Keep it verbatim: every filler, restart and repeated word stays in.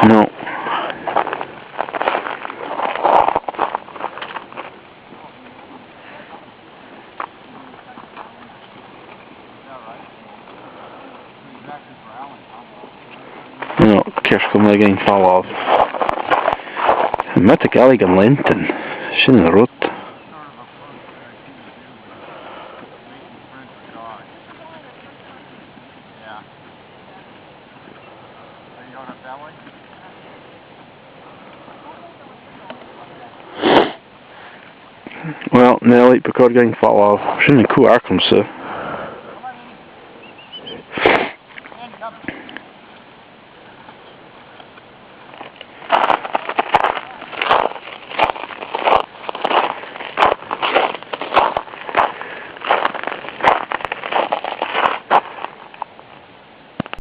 No. No, ceart gu leòr, gum faigh mi falbh. Meataig eile gan leantainn. Sin an rud. Well, Nellie, bu chòir dhuinn falbh. Sin an cù agam-sa.